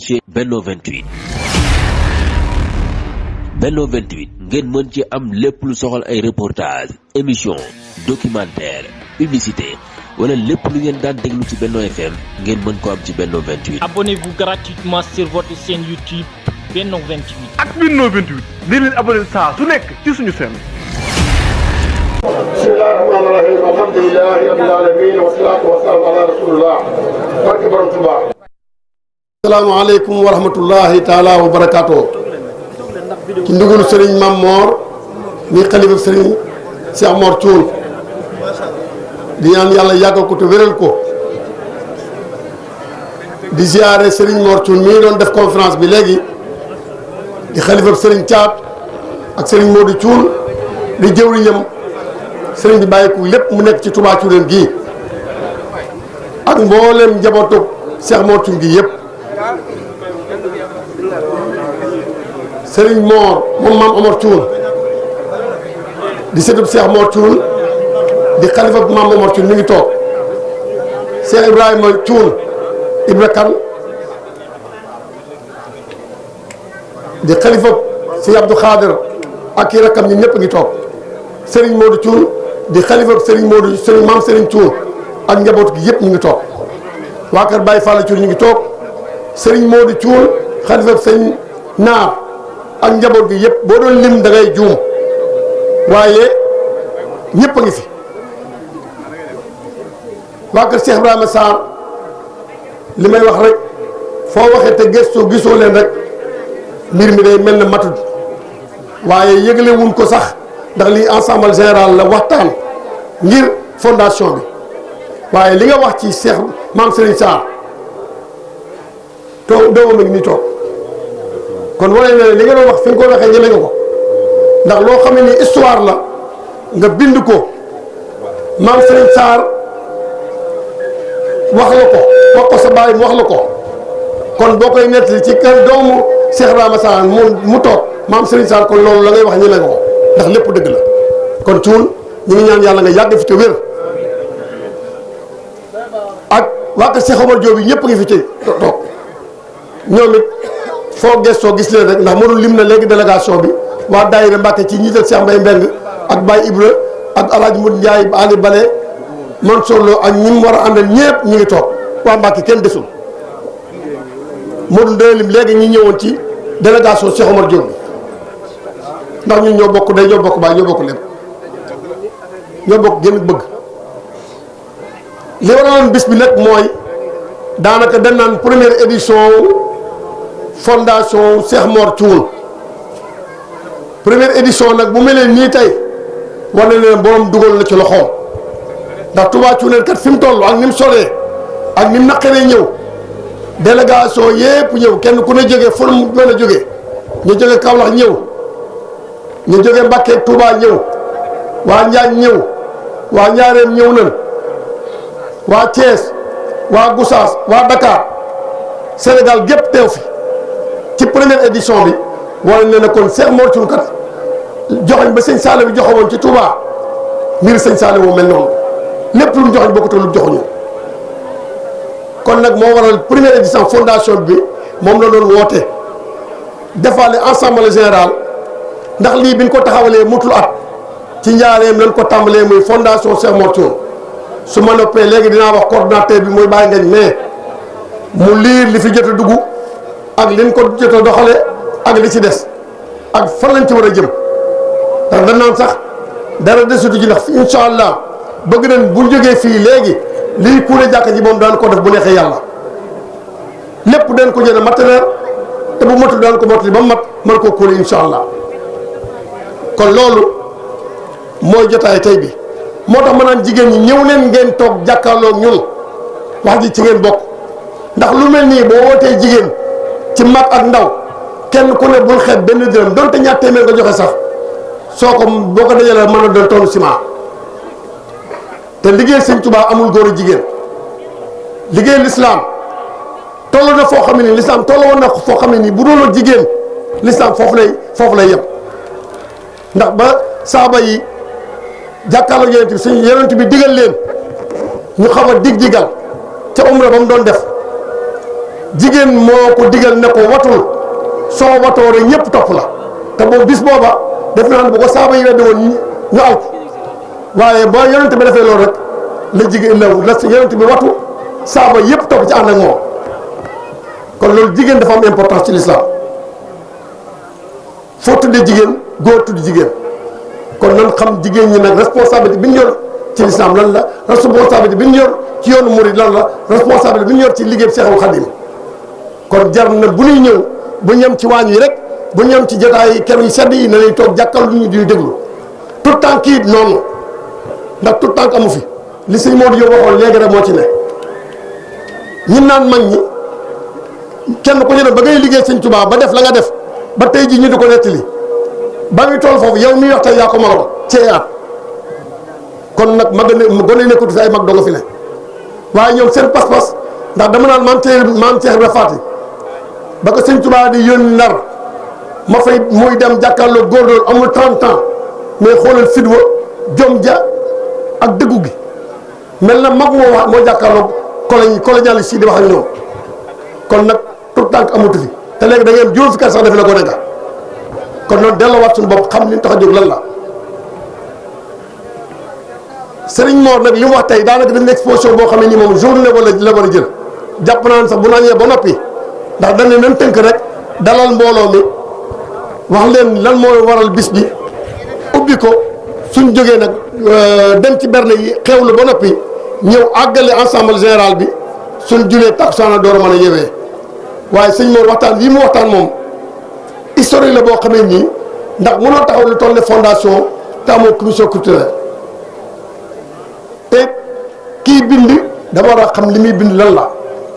ci Benno 28. Benno 28 ngeen mën ci am lépp lu soxal ay reportage émission documentaire publicité wala lépp lu ngeen daan déglu ci Benno FM ngeen mën ko am ci Benno 28. Abonnez-vous gratuitement sur votre chaîne YouTube Benno 28. ak Benno 28 di leen abonné saa su nekk ci suñu chaîne. bismillahi rahmaani rahim alhamdulillahi rabbil alamin wa salaatu wa salaamu ala rasulillah barke borom Tuubaa. asalaamaaleykum wa rahmatullahi taala wa barakaatu. ci ndigalu Serigne Mame Mor mi xalifa Serigne Cheikh Mor Thioune di ñaan yàlla yàggal ko te wéral ko di ziare Serigne Mor Thioune mi doon def conférence bi léegi di xalifa Serigne Thiat ak Serigne Modou Thioune di jëwriñam Serigne bi bàyyi ko lépp mu nekk ci Touba Thioune gii ak mboolem njabootu Cheikh Mor Thioune gi yëpp. Serigne Mor moom Maam Omar Thioune di sëtub Cheikh Mor Thioune di xalifa bu Maam Omar Thioune mi ngi toog Cheikh Ibrahima Thioune Ibra Kane di xalifa si Abdou Khader ak i rakkam ñi ñëpp ngi toog Serigne Modou Thioune di xalifa Serigne Modou Serigne Maam Serigne Thioune ak njaboot gi yëpp ñu ngi toog waa kër Baye Fall Thioune ñu ngi toog Serigne Modou Thioune xalifa Serigne Naar ak njaboot gi yëpp boo doon lim da ngay juum waaye ñëpp a ngi fi waa kër Cheikh Ibrahima Sarr li may wax rek foo waxee te gëstoo gisoo leen rek mbir mi day mel ne matud waaye yëgle wuñ ko sax ndax lii ensemble général la waxtaan ngir fondation bi waaye li nga wax ci Cheikh Maam Serigne Sarr toog doomam ak ni toog kon wane na li nga doon wax fi nga ko waxee ñeme nga ko ndax loo xam ne ni histoire la nga bind ko Maam Serigne Sarr wax la ko wax ko sa baay mu wax la ko kon boo koy nettali ci kër doomu Cheikh Ibrahima Sarr mu toog Maam Serigne Sarr kon loolu la ngay wax ñeme nga ko ndax lépp dëgg la kon Thioune ñu ngi ñaan yàlla nga yàgg fi te wér ak waa kër Cheikh Omar Diop yi ñëpp ngi fi ci toog ñoom it foo gëstoo gis leen rek ndax mënul lim na léegi délégation bi waa daayira Mbàkke ci ñiital Cheikh Mbaye Mbeng ak Baye Ibra ak Alaaji Mut Njaay Ali Bale Mansour Lo ak ñi mu war a àndal ñëpp ñu ngi toog waa Mbàkke kenn desul mënul dana lim léegi ñi ñëwoon ci délégation Cheikh Omar Diop bi ndax ñun ñoo bokk day ñoo bokk baay ñoo bokk lépp ñoo bokk gën bëgg li waraloon bis bi nag mooy daanaka dañ naan première édition fondation Cheikh Mor Thioune première édition nag bu mel nii tey war na leen borom dugal na ci loxoom ndax Touba Thioune kat fi mu toll ak ni mu solee ak ni mu naqaree ñëw délégation yépp ñëw kenn ku ne jógee fu mu mën a jógee ñu jógee Kaolack ñëw ñu jógee Mbàkke Touba ñëw waa Njaañ ñëw waa Njaareem ñëw nan waa Thiès waa Gossas waa Dakar Sénégal gépp teew fi ci première édition bi wala ne na kon Cheikh Mor Thioune kat joxoñ ba sëñ Saliou bi joxoon ci Touba mbir sëñ Saliou moo mel noonu lépp lu mu joxoñ bokkutoo lu joxuñu kon nag moo waral première édition fondation bi moom la doon woote defaale ensemble général ndax lii bi ñu ko taxawalee mutul at ci njaareem lañ ko tàmbalee muy fondation Cheikh Mor Thioune su ma noppee léegi dinaa wax coordonnateur bi mooy bàyyi ngañ mais mu liir li fi jot a dugg ak liñ ko jot a doxale ak li ci des ak fan lañ ci war a jëm ndax dañ naan sax dara desutu ji ndax incha allah bëgg nañ bu jógee fii léegi lii kuure jàkka ji moom daan ko def bu neexee yàlla lépp dañ ko jënd matériel te bu matul daan ko mottali ba mat mën koo kuure incha allah kon loolu mooy jotaay tey bi moo tax ma naan jigéen ñi ñëw leen ngeen toog jàkkaarloog ñun wax ji ci ngeen bokk ndax lu mel nii boo wootee jigéen ci mag ak ndaw kenn ku ne bul xeeb benn dërëm donte ñaar téeméer nga joxe sax soo ko boo ko dajalee mën a doon tonne ciment te liggéey Sëñ Tuubaa amul góor a jigéen liggéey lislaam toll na foo xam ne nii lislaam toll woon na foo xam ne nii bu doon jigéen lislaam foofu lay yem ndax ba saaba yi jàkkaarloo yonent bi suñu yonent bi digal leen ñu xaw a dig-digal ca umra ba mu doon def jigéen moo ko digal ne ko watul soo watoo rek ñëpp topp la te boobu bis booba def naa ne bu ko saaba yi weddi woon ñu alku waaye boo yonent bi defee loolu rek la jigéen la yonent bi watu saaba yëpp topp ci ànd ak moom kon loolu jigéen dafa am importance ci l'islam foo tuddee jigéen góor tudd jigéen kon nan xam jigéen ñi nag responsabilité bi ñu yor ci l'islam lan la responsabilité bi ñu yor ci yoonu murid lan la responsabilité bi ñu yor ci liggéey Seexul Xadim kon jar na bu ñuy ñëw bu ñam ci waañ wi rek bu ñam ci jotaay yi kër yu sedd yi na lay toog jàkkal lu ñu di déglu tout temps kii noonu ndax tout temps amu fi li sëñ Modou Diop waxoon léegi rek moo ci ne ñi naan mag ñi kenn ku ci ne ba ngay liggéey sëñ Tuubaa ba def la nga def ba tey ji ñu di ko nettali ba muy toll foofu yow miy wax tey yaa ko magaloon ceeyaat kon nag mag gone nekkatu fi ay mag doo fi ne waaye ñoom seen pas-pas ndax dama naan maam Cheikh Ibra Faati ba ko sëñ Tuubaa di yónni Ndar ma fay muy dem jàkkaarloo góor doon amul 30 ans mais xoolal fit wa jom ja ak dëggu gi mel na mag moo wax moo jàkkaarloo colonialiste yi di wax ak ñoom kon nag tout tànk amatu fi te léegi da ngeen juróom fukki at sax def la gone nga kon noonu delloowaat suñu bopp xam li tax a jóg lan la Serigne Mor nag li mu wax tey daanaka dañ exposition boo xam ne nii moom journée wala la war a jël jàpp naan sax bu nañee ba noppi ndax dañ ne nan tënk rek dalal mbooloo mi wax leen lan mooy waral bis bi ubbi ko suñ jógee nag dem ci berne yi xewlu ba noppi ñëw àggale ensemble général bi suñ julee takkusaan door a mën a yewee waaye sëñ Mor waxtaan lii mu waxtaan moom historique la boo xamee nii ndax mënoo taxaw lu toll ne fondation te amoo commission culturelle te kii bind dafa war a xam li muy bind lan la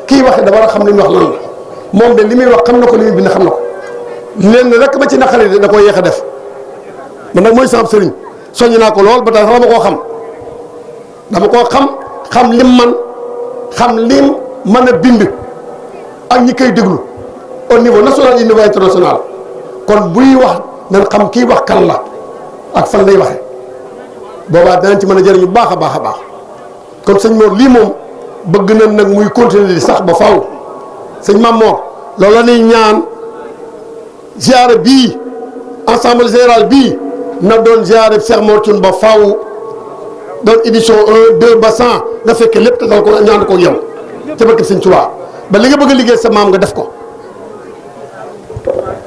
kii waxe dafa war a xam li muy wax lan la moom de li muy wax xam na ko li muy bind xam na ko leen rek ba ci naqari da koo yéex a def man nag mooy sama sëriñ soññ naa ko lool ba tax dama koo xam xam lim man xam lim mën a bind ak ñi koy déglu au niveau national et niveau international kon buy wax nañ xam kii wax kan la ak fan lay waxe boobaa danañ ci mën a jëriñu baax a baax a baax kon sëñ Mor lii moom bëgg nañ nag muy continuer di sax ba faaw sëñ Mame Mor loolu la ñuy ñaan ziare bii ensemble général bii na doon ziare Cheikh Mor Thioune ba faaw doon édition 1 2 ba 100 nga fekk lépp te dal ko ñaan ko yow ca barke sëñ Tuubaa ba li nga bëgg a liggéey sa maam nga def ko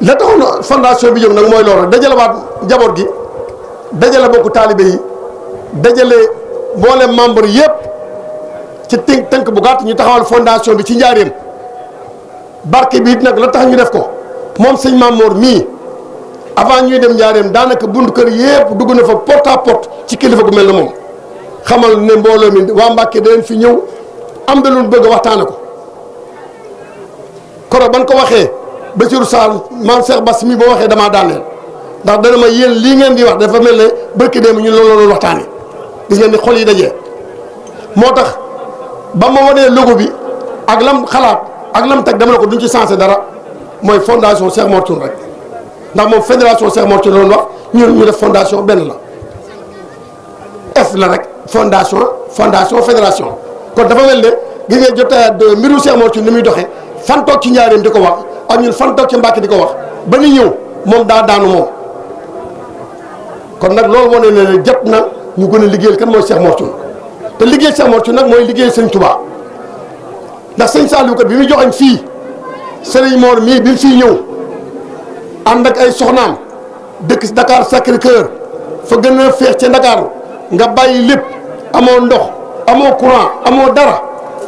la taxoon fondation bi jóg nag mooy loolu dajale waat njaboot gi dajale bokku taalibe yi dajale mboolem membre yëpp ci tënk bu gàtt ñu taxawal fondation bi ci njaareem barke bi it nag la tax ñu def ko moom sëñ Mame Mor mii avant ñuy dem njaareem daanaka buntu kër yëpp dugg na fa porte à porte ci kilifa gu mel na moom xamal ne mbooloo mi waa Mbàkke da leen fi ñëw am na lu bëgg a waxtaane ko koro ban ko waxee Bassirou Sall maam Cheikh Bass mi boo waxee damaa daaneel ndax dana ma yéen lii ngeen di wax dafa mel ne barki démb ñu loolu waxtaane gis ngeen ni xol yi dajee moo tax ba ma wanee logo bi ak lam xalaat ak lam teg dama ne ko duñ ci sensé dara mooy fondation Cheikh Mor Thioune rek ndax moom fédération Cheikh Mor Thioune la wax ñun ñu def fondation benn la F la rek fondation fédération kon dafa mel ne gis ngeen jotee mbiru Cheikh Mor Thioune ni muy doxee fan toog ci njaareem di ko wax ak ñun fan toog ci Mbàkke di ko wax ba ni ñëw moom daa daanu moom kon nag loolu moo ne jot na ñu gën a liggéeyal kan mooy Cheikh Mor Thioune te liggéey Cheikh Mor Thioune nag mooy liggéey sëñ Touba ndax sëñ Saliou kat bi muy joxañ fii Serigne Mor mii bi mu fii ñëw ànd ak ay soxnaam dëkk Dakar Sacré-Cœur fa gën a feex ca Dakar nga bàyyi lépp amoo ndox amoo courant amoo dara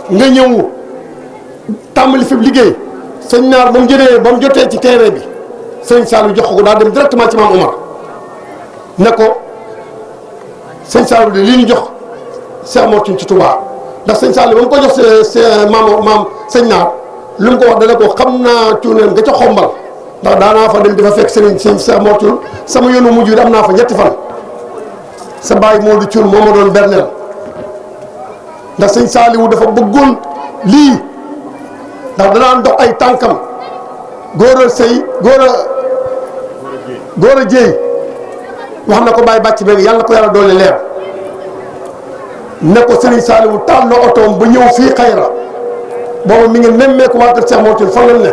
nga ñëw tàmbali fi liggéey sëñ Naar ba mu jotee ci terrain bi sëñ Saliou jox ko daa dem directement ci maam Omar ne ko sëñ Saliou de li ñu jox Cheikh Mor Thioune ci Touba ndax sëñ Saliou ba mu ko jox maam sëñ Naar lu mu ko wax dana ko xam naa cuuneen nga ca xombal ndax daanaa fa dem di fa fekk sëñ Cheikh Mor Thioune sama yoonu mujj bi am naa fa ñetti fan sa baay Modou Thioune moo ma doon berneel ndax sëñ Saliou dafa bëggoon lii ndax danaan dox ay tànkam góor a jéey wax na ko bàyyi bàcc beeg yàlla ko yàlla doole leer ne ko Serigne Saliou taal na otoom ba ñëw fii Xayra boobu mi ngi nemmeeku waa kër Cheikh Mor Thioune fan la ne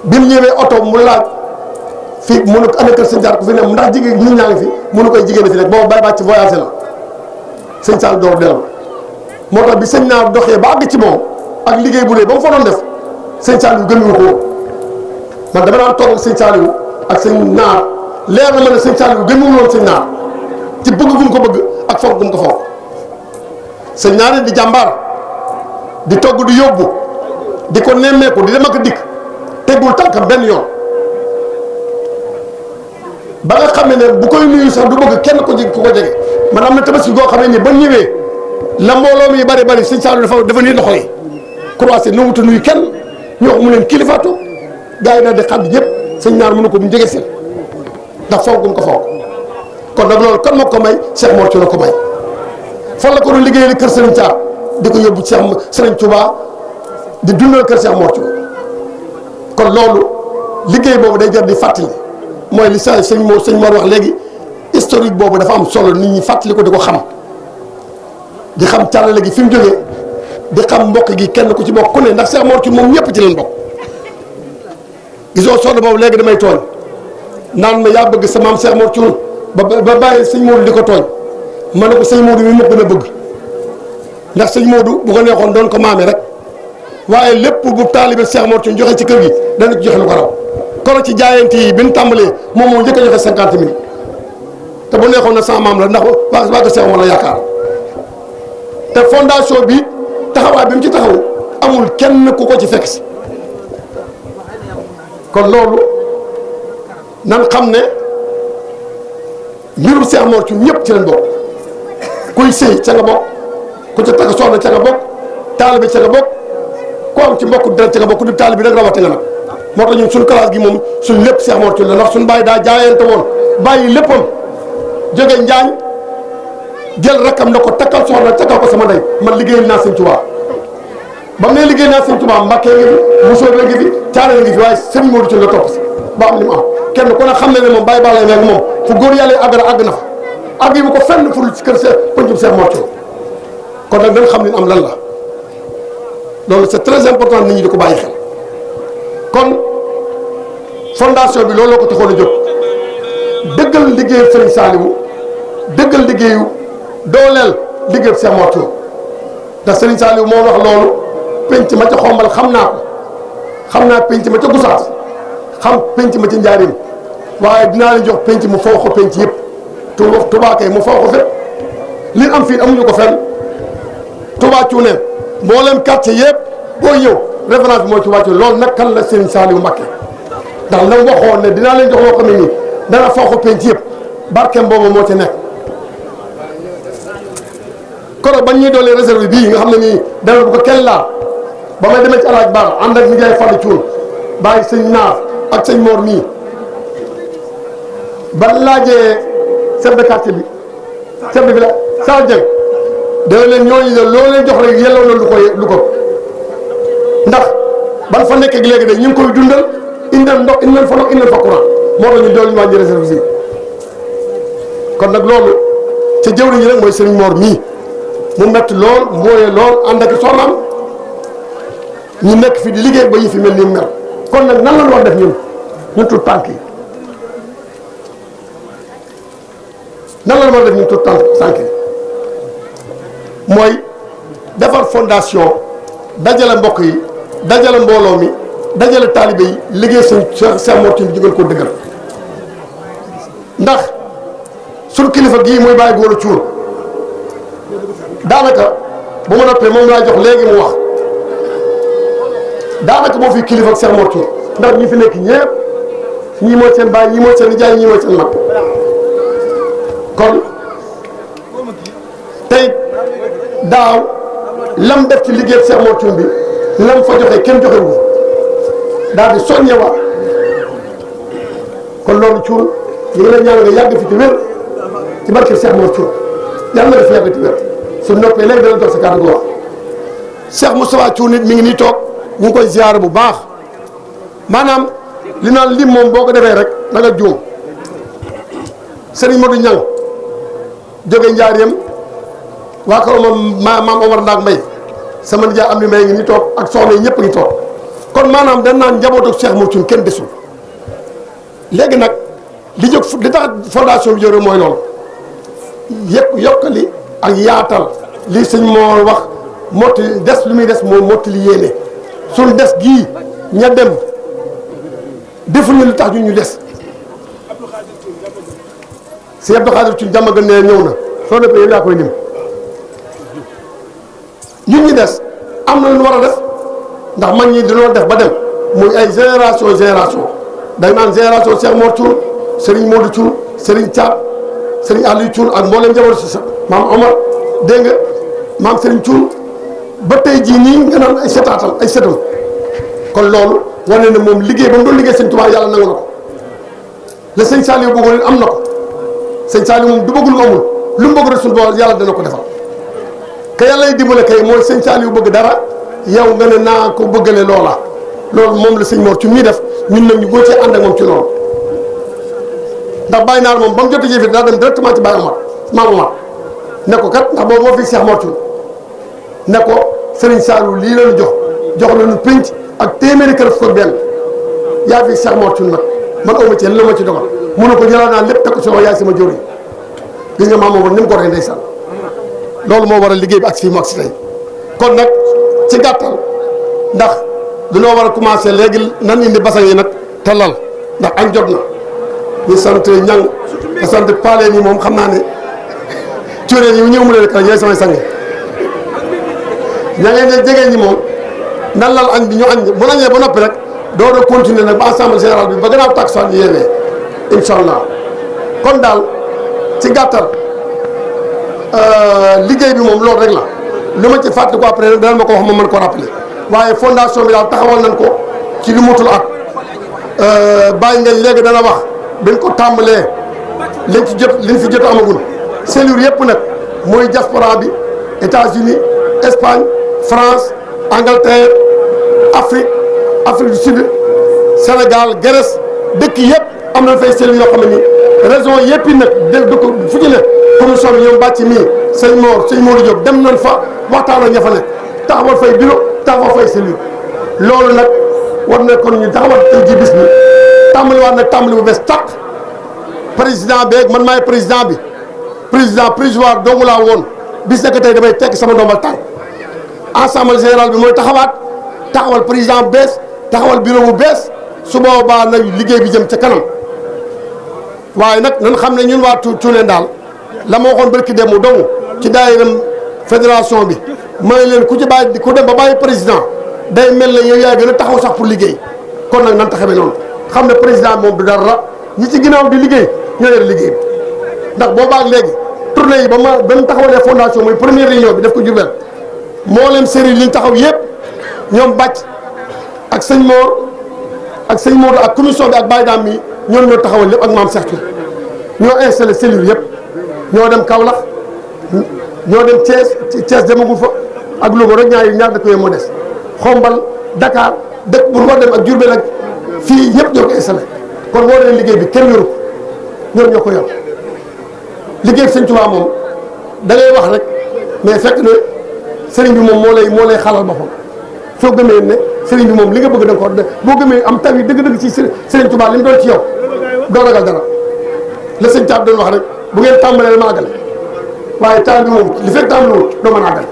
bi mu ñëwee oto mu laaj fii mënu ko ana kër sëñ Saaliw ku fi ne ndax jigéen ñi ñaa ngi fi mënu koy jigéen fi nekk boobu bay bàcc voyagé la sëñ Saaliw door dellu moo tax bi sëñ Naar doxee ba àgg ci moom ak liggéey bu dee ba mu fa doon def sëñ Saaliw gënuñu ko woon man dama daan toog ak sëñ Saaliw ak sëñ Naar leer na ma ne sëñ Saaliw gënuñu woon sëñ Naar ci bëgg gum ko bëgg ak fonk gum ko fonk sëñ Naar di jàmbaar di togg di yóbbu di ko nemmeeku di dem ak dikk tegul tànkam benn yoon ba nga xam ne bu koy nuyu sax du bëgg kenn ku ko jege man am na tabaski goo xam ne ni ba ñëwee la mbooloo mi bari bari sëñ Saaliw dafa nii loxo yi croisé nu wuta nuyu kenn ñu wax mu leen kilifaatu gars yi daal di xam ñëpp sëñ Naar mënu ko bu jege si ndax foog gum ko foog kon nag loolu kan moo ko may Cheikh Mor Thioune ko may fan la ko doon liggéeyal kër Serigne Thiar di ko yóbbu Cheikh Serigne Touba di dundal kër Cheikh Mor Thioune kon loolu liggéey boobu day jar di fàttali mooy li sëñ Mor wax léegi historique boobu dafa am solo nit ñi fàttali ko di ko xam di xam càllale gi fi mu jógee di xam mbokk gi kenn ku ci bokk ku ne ndax Cheikh Mor Thioune moom ñëpp ci leen bokk gisoo soxna boobu léegi damay tooñ naan ma yaa bëgg sa maam Cheikh Mor Thioune ba bàyyi sëñ Modou di ko tooñ ma ne ko sëñ Modou mi moo gën a bëgg ndax sëñ Modou bu ko neexoon doon ko maame rek waaye lépp bu taalibe Cheikh Mor Thioune joxe ci kër gi dana ci joxe lu ko raw kon ci jaayante yi bi ñu tàmbalee moom moo njëkk a joxe 50 000 te bu neexoon na sama maam la ndax waa ko Cheikh Mor la yaakaar te fondation bi taxawaay bi mu ci taxaw amul kenn ku ko ci fekk si kon loolu nan xam ne mbirum Cheikh Mor Thioune ñëpp ci leen bokk kuy sëy ca nga bokk ku ca takk soxna ca nga bokk taalibe ca nga bokk ku am ci mbokk dara ca nga bokk ku di taalibe rek rawate nga nag moo tax ñun suñu classe gi moom suñ lépp Cheikh Mor Thioune la ndax suñu bàyyi daa jaayante woon bàyyi léppam jóge Njaañ jël rakkam na ko takkal soxna takkal ko sama ndey man liggéeyal naa sëñ Tuubaa ba mu ne liggéey naa sëñ Tuubaa Mbàkke ngi fi Musoobe ngi fi Caareel ngi fi waaye sëñ Modou Thioune la topp si ba am li mu am kenn ku ne xam ne ne moom bàyyi bàllay meeg moom fu góor yàlla yi àgg na àgg na fa àgg yi bu ko fenn ful ci kër pëncum Cheikh Mor Thioune kon nag dañ xam ne am lan la loolu c'est très important nit ñi di ko bàyyi xel kon fondation bi loolu la ko taxoon a jóg dëggal liggéeyu Serigne Saliou dëggal liggéeyu dooleel liggéeyu Cheikh Mor Thioune ndax Serigne Saliou moo wax loolu penc ma ca xombal xam naa ko xam naa penc ma ca Gusaas xam penc ma ci Njaaréem waaye dinaa leen jox penc mu foo ko penc yëpp Touba kay mu foo ko fépp li am fii amuñu ko fenn Touba Cuuneen mboolem quartier yëpp boo ñëw référence bi mooy Touba Cuuneen loolu nag kan la Serigne Saliou Mbacké ndax la mu waxoon ne dinaa leen jox loo xam ne nii dana foo ko penc yëpp barkeem boobu moo ci nekk koro bañ ñuy doolee réserve bii nga xam ne nii dara bu ko kenn laal ba may demee ci alaaj Ba ànd ak Ndiaye Fallou Thioune bàyyi sëñ Naar ak sëñ Mor mii ba laajee chef de quartier bi chef de village Sall Dieng dana leen ñooñu de loo leen jox rek yelloo na lu ko ndax ban fa nekk léegi de ñu ngi koy dundal indal ndox indal fa ndox indal fa courant moo tax ñu doon ñu wàññi réserve si kon nag loolu ca jëwriñ ñi rek mooy sëñ Mor mii mu metti lool mbooyee lool ànd ak soxnaam ñu nekk fi di liggéey ba yi fi mel ni mel kon nag nan la ñu war def ñun tuut tànk yi nan la ñu war def ñun tuut tànk yi mooy defar fondation dajale mbokk yi dajale mbooloo mi dajale taalibe yi liggéey seen Cheikh Mor Thioune jógal ko dëggal ndax suñu kilifa gii muy bàyyi góor a cuur daanaka bu ma noppee moom laa jox léegi mu wax daanaka moo fi kilifa ak Cheikh Mor Thioune ndax ñi fi nekk ñëpp ñii mooy seen baay ñii mooy seen nijaay ñii mooy seen mag kon tey daaw lam def ci liggéey Cheikh Mor Thioune bi lam fa joxe kenn joxe wu daal di soññewaat kon loolu Thioune ñu ngi lay ñaan nga yàgg fi ci wér ci barke Cheikh Mor Thioune yàlla na def yàgg ci wér su noppee léegi dana jox sa kàddu gu wax Cheikh Moustapha Thioune nit mi ngi nii toog ñu ngi koy ziar bu baax maanaam li naan lim moom boo ko defee rek da nga juum Serigne Modou Niang jóge Njaaréem waa kër maam Omar Ndaak Mbay sama nijaay am ni may ngi ni toog ak soxna yi ñëpp ngi toog kon maanaam dañ naan njabootu Cheikh Mor Thioune kenn desul léegi nag li jóg li tax fondation bi jóge mooy loolu yokkali ak yaatal li sëñ moo wax mottali des lu muy des moo mottali yéene suñ des gii ña dem defuñu lu tax ñu des si Abdou Khadir Thioune jàmm gën ne ñëw na soo defee yow yaa koy lim ñun ñi des am na lu ñu war a def ndax mag ñi dañoo def ba dem muy ay génération day naan génération Cheikh Mor Thioune Serigne Modou Thioune Serigne Thiat Serigne Aliou Thioune ak mboolem njaboot si sa maam Omar dégg nga maam Serigne Thioune ba tey jii nii nga naan ay setaatal ay setam kon loolu wane na moom liggéey ba mu doon liggéey sëñ Tuubaa yàlla nangu na ko la sëñ Saliou bëggoon am na ko sëñ Saliou moom du bëgg lu amul lu mu bëgg rek suñu borom yàlla dana ko defal ka yàlla lay dimbale kay mooy sëñ Saliou bëgg dara yow nga ne naa ko bëggale loola loolu moom la sëñ Mor ci muy def ñun nag ñu góor cee ànd ak moom ci loolu ndax Baye Naar moom ba mu jot a jëfee daa dem directement ci Baye Omar maam Omar ne ko kat ndax boobu moo fi Cheikh Mor ci ne ko Serigne Saliou lii la ñu jox la ñu pénc ak téeméeri kër fukk ak benn yaa fi Cheikh Mor ci nag man aw ma ci la ma ci dogal mu ne ko jëlaat naa lépp teg ko sama yaay sama jóor yi gis nga maam Omar ni mu ko waxee ndeysaan loolu moo waral liggéey bi ak fii mu ak si tey kon nag ci gàttal ndax dañoo war a commencé léegi nan indi basan yi nag te lal ndax añ jot na ñu sant ñang nga sant paaleen yi moom xam naa ne curéen yi ñëw mu leen ka ñooy samay sange ña ngeen ne jegeen ñi moom nan lal añ bi ñu añ bu nañee ba noppi rek door a continuer nag ba assemblée générale bi ba gannaaw takk ñu yéenee incha allah kon daal ci gàttal liggéey bi moom loolu rek la lu ma ci fàttali ko après dana ma ko wax ma mën ko rappeler waaye fondation bi daal taxawal nañ ko ci lu mutul at bàyyi ngeen léegi dana wax dañ ko tàmbalee liñ fi jot amagul cellule yëpp nag mooy diaspora bi États-Unis Espagne France Angleterre Afrique du Sud Sénégal Grèce dëkk yëpp am nañ fay cellules yoo xam ne nii région yëpp yi nag dëkk fu ci ne commission bi ñoom bàcc mii sëñ Modou Diop dem nañ fa waxtaan ak ña fa nekk taxawal fay bureau taxawal fay cellule loolu nag war na kon ñu taxawal tey ji bis bi tàmbaliwaat nag tàmbali bu bees tàq président beeg man maay président bi président provisoire doomu laa woon bis nekk tey damay tekk sama ndombal tànk assemblée générale bi mooy taxawal président bu bees taxawal bureau bu bees su boobaa nag liggéey bi jëm ca kanam waaye nag nan xam ne ñun waa Cuuneen daal la ma waxoon barki dem mu dong ci daayiram fédération bi may leen ku ci bàyyi ku dem ba bàyyi président day mel ne yow yaay gën a taxaw sax pour liggéey kon nag nan taxawee noonu xam ne président moom du dara ñi ci ginnaaw di liggéey ñoo yor liggéey bi ndax boobaak léegi tournée yi ba mu taxawalee fondation mooy première réunion bi def ko Diourbel moo leen série li ñu taxaw yëpp ñoom bàcc ak sëñ Modou ak commission bi ak Baye Dame mi ñoo taxawal lépp ak maam Cheikh Touré ñoo installé cellule yëpp ñoo dem Kaolack ñoo dem Thiès demagul fa ak Louga rek ñaar dëkk yooyu moo des Xombal Dakar dëkk bu war dem ak Diourbel ak fii ñëpp ñoo ko installé kon moo leen liggéey bi kenn yoru ko ñoom ñoo ko yor liggéey bi sëñ Tuubaa moom da ngay wax rek mais fekk na sëriñ bi moom moo lay xalal boppam soo gëmee ne sëriñ bi moom li nga bëgg da nga ko boo gëmee am taw yi dëgg-dëgg ci sëriñ Tuubaa li mu doon ci yow doo ragal dara la sëñ Thiam doon wax rek bu ngeen tàmbalee ma àggale waaye temps bi moom li fekk tàmbali wut doo mën a àggale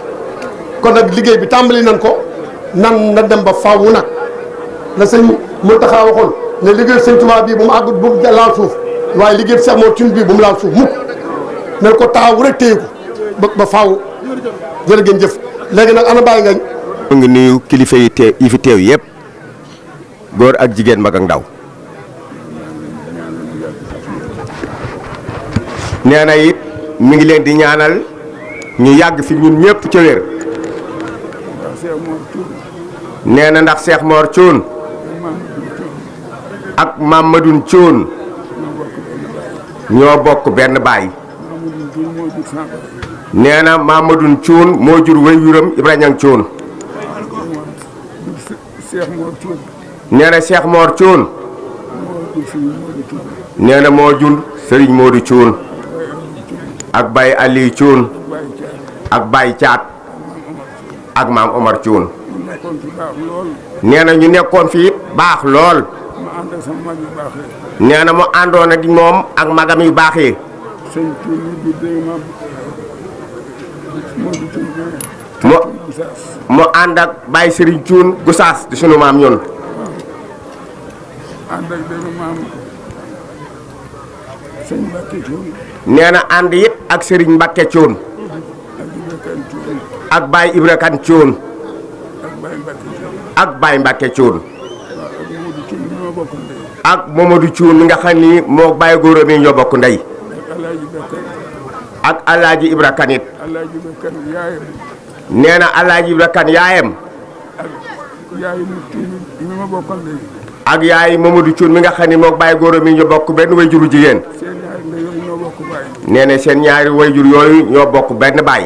kon nag liggéey bi tàmbali nan ko nan na dem ba faaw nag la sëñ Mountakha waxoon ne liggéey sëñ Tuubaa bii bu mu àggut bu mu laal suuf waaye liggéey Cheikh Mor Thioune bii bu mu laal suuf mukk nañ ko taawu rek téye ko ba faaw jërë ngeen jëf léegi nag ana bàyyi ngañ mu ngi nuyu kilifa yi fi teew yëpp góor ak jigéen mag ak ndaw nee na it mi ngi leen di ñaanal ñu yàgg fi ñun ñëpp ca wér nee na ndax Cheikh Mor Thioune ak Mamadou Thioune ñoo bokk benn baay nee na Mamadou Thioune moo jur wéyuram Ibrahima Thioune nee na Cheikh Mor Thioune nee na moo jur Serigne Modou Thioune ak Baye Aliou Thioune ak Baye Thiat ak maam Omar Thioune. ñu nekkoon fi baax lool. nee na ñu nekkoon fi baax lool. ma ànd ak sama mag yu baax yi. nee na mu àndoon ak moom ak magam yu baax yi. sëñ Thioune ñu dégg ma Modou Thioune mu ànd ak Baye Serigne Thioune Gosaas di sunu maam ñun. ànd ak dégg maam sëñ Mbacke Thioune. nee na ànd it ak Serigne Mbacke Thioune. ak Ibra Kane Thioune. ak Baye Mbacke Thioune. ak Baye Mbacke Thioune. ak Mamadou Thioune mi nga xam ni moo Baye Gora mi ñoo bokk ndey. ak Alaaji Ibra Kane it. Alaaji Ibra Kane yaayam. nee na Alaaji Ibra Kane yaayam. ak yaayu mi ma bokkal ndey. ak yaay Mamadou Thioune mi nga xam ni moo Baye Gora mi ñoo bokk benn wayjuru jigéen. seen ñaari ndey yooyu ñoo bokk baay. nee na seen ñaari wayjur yooyu ñoo bokk benn baay.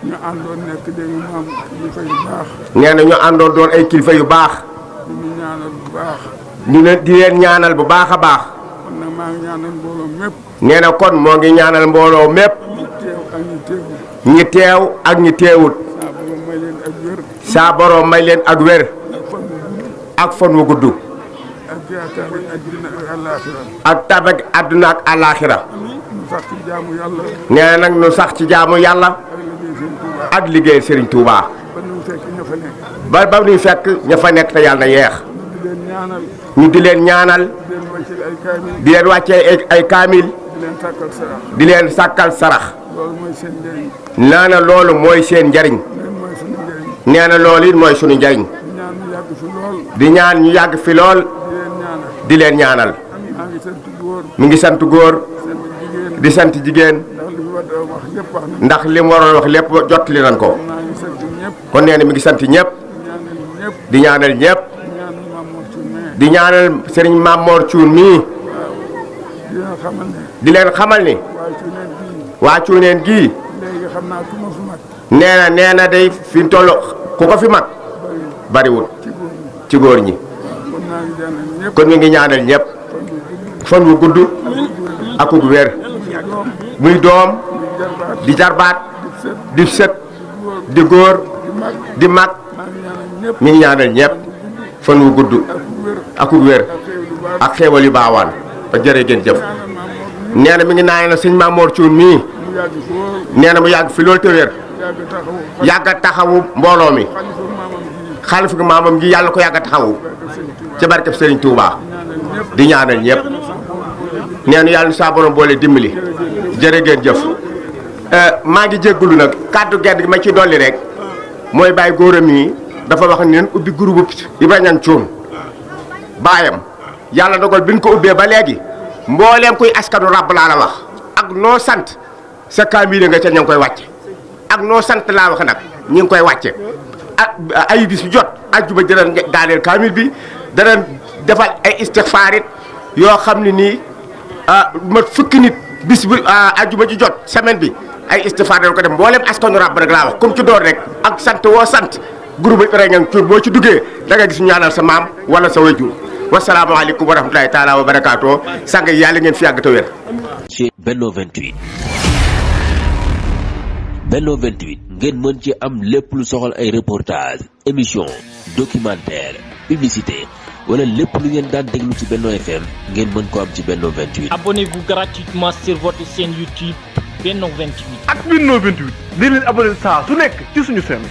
ñu àndoon nekk dégg maam kilifa yu baax. nee na ñu àndoon doon ay kilifa yu baax. di ñu ñaanal bu baax. di leen ñaanal bu baax a baax. kon nag maa ngi ñaanal mbooloo mépp. nee na kon moo ngi ñaanal mbooloo mépp. ñi teew ak ñi teewul. ñi teew ak ñi teewut. saa borom may leen ak wér. saa borom may leen ak wér. ak fan wu gudd. ak yaakaar àddina ak àllaaxira. ak tabak àdduna ak àllaaxira. ñu sax ci jaamu yàlla. nee na nag ñu sax ci jaamu yàlla. ak liggéey Serigne Touba. ba ñu fekk ña fa nekk. ba ñuy fekk ña fa nekk te yàlla na yeex. di leen ñaanal. ñu di leen ñaanal. di leen wàcceel ay kaamil. di leen wàccee ay kaamil. di leen sàkkal sarax. di leen sàkkal sarax. loolu mooy seen njëriñ. nee na loolu mooy seen njariñ. leen mooy suñu njëriñ. nee na loolu it mooy sunu njariñ. di ñaan ñu yàgg fi lool. di ñaan ñu yàgg fi lool. di leen ñaanal. di leen ñaanal. maa ngi sant góor. mi ngi sant góor. sant jigéen. di sant jigéen. ndax li mu war a wax lépp wax na. ndax li mu waroon wax lépp jottali nañ ko. maa ngi sant ñëpp. kon nee na mi ngi sant ñëpp. ñaanal ñëpp. di ñaanal ñëpp. ñaanal Maam Mor Thioune. di ñaanal Serigne Maam Mor Thioune mii. di leen xamal ne. di leen xamal ni. waa Thioune bii. waa Thiouneen gii. léegi xam naa ku ma fi mag. nee na day fi mu toll ku ko fi mag. bariwul ci góor ñi. kon maa ngi ñaanal ñëpp. kon mi ngi ñaanal ñëpp. fan wu gudd. akuk wér. muy doom. di jarbaat. di sët. di góor. di mag. mi ngi ñaanal ñëpp. fan wu gudd. akuk wér. ak xéewal yu baawaan. ba jërë ngeen jëf. nee na mi ngi naan sëñ Maam Mor Thioune mii. nee na mu yàgg fi loolu te wér. yàgg a taxawu mbooloo mi. xalifa gi maamam gi yàlla ko yàgg a taxawu. ci barkeb Serigne Touba. di ñaanal ñëpp. nee na yàlla na saa borom boole dimbali. jërë ngeen jëf. maa ngi jéggulu nag kàddu gedd gi ma ci dolli rek. mooy Baye Gora mii dafa wax ni leen ubbi groupe Ibrahima Thioune. baayam yàlla dogal bi ñu ko ubbee ba léegi. mbooleem kuy askanu ràbb laa la wax. ak noo sant sa kaamil nga ca ña ngi koy wàcce. ak noo sant laa wax nag ñi ngi koy wàcce. ay bis jot ajjuma danañ daaneel kaamil bi danañ defal ay istixfaarit yoo xam ne nii mat fukki nit bis bu ajjuma ji jot semaine bi ay istixfaar dañ ko def mbooleem askanu ràbb rek laa wax comme ci door rek ak sant woo sant groupe Ibrahima Thioune boo ci duggee da nga gis ñu ñaanal sa maam wala sa wayjur wasalaamaaleykum wa rahmatulahi taala wa barakaatoo sang yàlla ngeen fi yàgg te wér. ci Benno 28 Benno 28 ngeen mën ci am lépp lu soxal ay reportage émission documentaire publicité wala lépp lu ngeen daan déglu ci Benno FM ngeen mën ko am ci Benno 28. Abonnez-vous gratuitement sur votre chaîne YouTube Benno 28. ak Benno 28 di leen abonné saa su nekk ci suñu chaîne.